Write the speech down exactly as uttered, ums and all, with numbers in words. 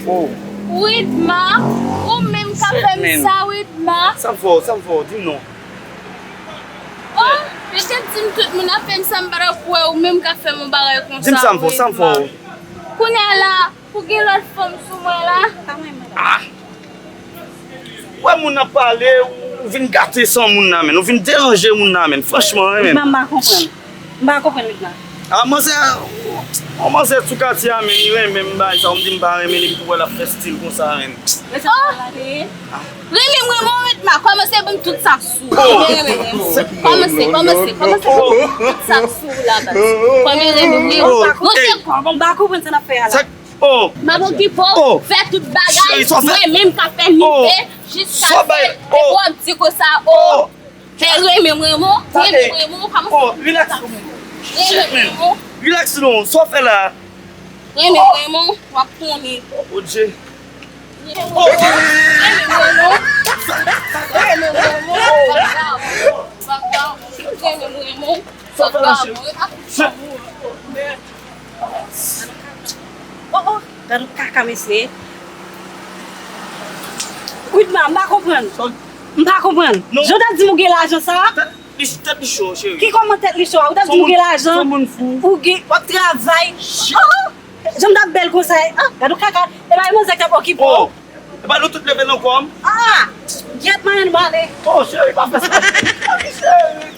Oh. Widma, ou menm k ap fè m sa, Widma. Sa m fè w, sa m fè w, di m non. Oh, yo te di m tout moun ap fè m sa, m pa t ap kwè ou menm k ap fè m yon bagay konsa. Di m sa m fè w, sa m fè w. Kounye a la, ou gen lòt fanm sou mwen la. Ah! Wè moun ap pale, ou vin gate san moun nan, menn. Ou vin deranje moun nan, menn. Franchman, wi, menn. Widma, m pa konprann. M pa konprann, Widma. Ah, manzè, yon manzè sou katye a, menn, li renmen m, bagay sa, ou m di m pa renmen l, epi pou wè l ap fè stil konsa, menn. Oh! Renmen m, renmen w, Widma, kòmanse ban m tout sa sou ou. Renmen, renmen, renmen. Kòmanse, kòmanse, kòmanse ban m tout sa sou ou la, baz. Kòmanse renmen m, renmen m. M pa konprann sa n ap fè a la. Oh! M ap okipe w, fè tout bagay, mwen menm k ap fè nife, jiskaske depi w ap di konsa, oh, fè renmen m, renmen w, renmen m, renmen w, kòmanse. Oh, relax non. Renmen m, renmen w. Relax non, sa w fè la? Renmen m, renmen w, w ap konnen. Oh, Dye. Renmen m, renmen w. Renmen m, renmen w. Renmen m, renmen w. Renmen m, renmen w. Sa w fè la, cheri? Oh, oh, gad yon kaka, mesye. Widma, m pa konprann. M pa konprann. Jan w t ap di m ou gen lajan sa? Tèt li, tèt li cho, cheri. Ki kòman tèt li cho a? Ou t ap di m ou gen lajan. Ou gen, w ap travay. Oh, oh. Jan m t ap bèl konsa. Ah, gad yon kaka. E pa yon manzè k t ap okipe w. Oh. E pa nou tout leve nan kò m? Ah! Gyèt manyen nou ale. Oh, cheri, pa fè sa. Cheri.